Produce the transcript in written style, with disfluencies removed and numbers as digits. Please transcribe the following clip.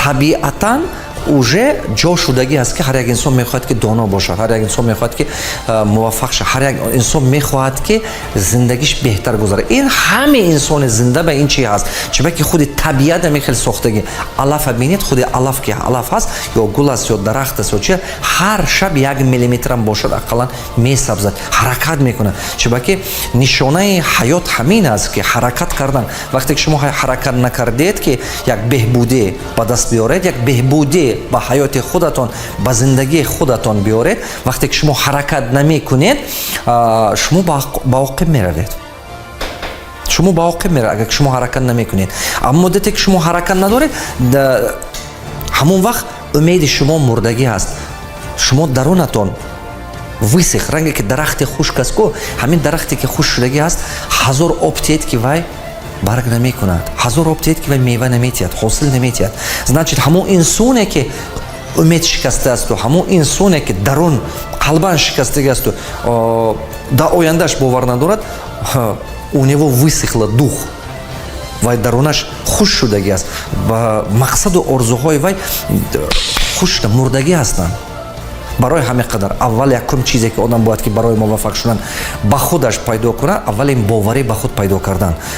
Табиатан уже ҷо шудагӣ аст, ки ҳар як инсон мехоҳад, ки доно бошад, ҳар як инсон мехоҳад, ки муваффақ шавад, ҳар як инсон мехоҳад, ки зиндагиш беҳтар гузарад. Ин ҳаме инсони зинда ба ин чи ҳаст, чунки худи табиат ҳамин хел сохтагӣ. Алафа бинед, худи алаф, ки алаф ҳаст ё гул аст, ё дарахт аст, ё чи, ҳар шаб 1 миллиметрам бошад, ақаллан месабзад, ҳаракат мекунад, чунки нишонаи ҳаёт ҳамин аст, ки ҳаракат кардан. Вақте ки шумо ҳаракат накардед, ки як беҳбудӣ ба даст биёред, як беҳбудӣ ба ҳаёти худатон, ба зиндагии худатон биёред, вақте ки шумо ҳаракат намекунед, шумо ба оқиб меравед, шумо ба оқиб меравед, агар шумо ҳаракат намекунед. Аммо муддате ки шумо ҳаракат надоред, ҳамон вақт умеди шумо мурдагӣ ҳаст. Шумо дарунатон высох, ранге ки дарахти хушк аст ку. Ҳамин дарахте ки хушк шудагӣ ҳаст, ҳазор об тиҳед, ки вай барг намекунад, ҳазор об тиҳед, ки вай мева наметиҳад, ҳосил наметиҳад. Значит, ҳамон инсоне, ки умед шикастаасту, ҳамон инсоне, ки дарун қалбан шикастагиасту, дар ояндаш бовар надорад, у него высохла дух, вай дарунаш хушк шудагӣ аст ва мақсаду орзуҳои вай хушк, мурдагӣ ҳастанд. Барои ҳамин қадар аввал якум чизе, ки одам бояд, ки барои муваффақ шудан ба худаш пайдо кунад, аввал ин боварӣ ба худ пайдо кардан.